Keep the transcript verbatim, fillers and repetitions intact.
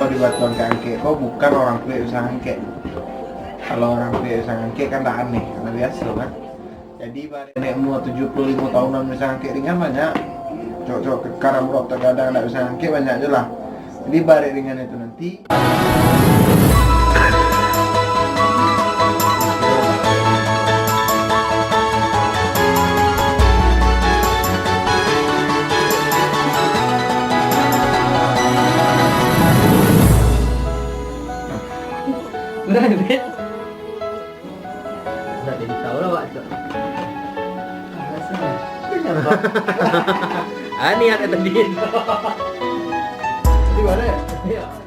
Kalau di Batuan Kangkek ko bukan orang tuo usah angkek. Kalau orang tuo usah angkek kan ndak aneh, karena biaso kan. Jadi barek nek umua tujuah puluah limo tahunan bisa angkek ringan banyak. Cowok-cowok kekar, amrok, tagadang, ndak bisa angkek banyak juo lah. Jadi barek ringan itu nanti. Udah, Beb. Nak jadi tahu lah, Wak, tu. Ah, niat tadi. Di mana? Iya.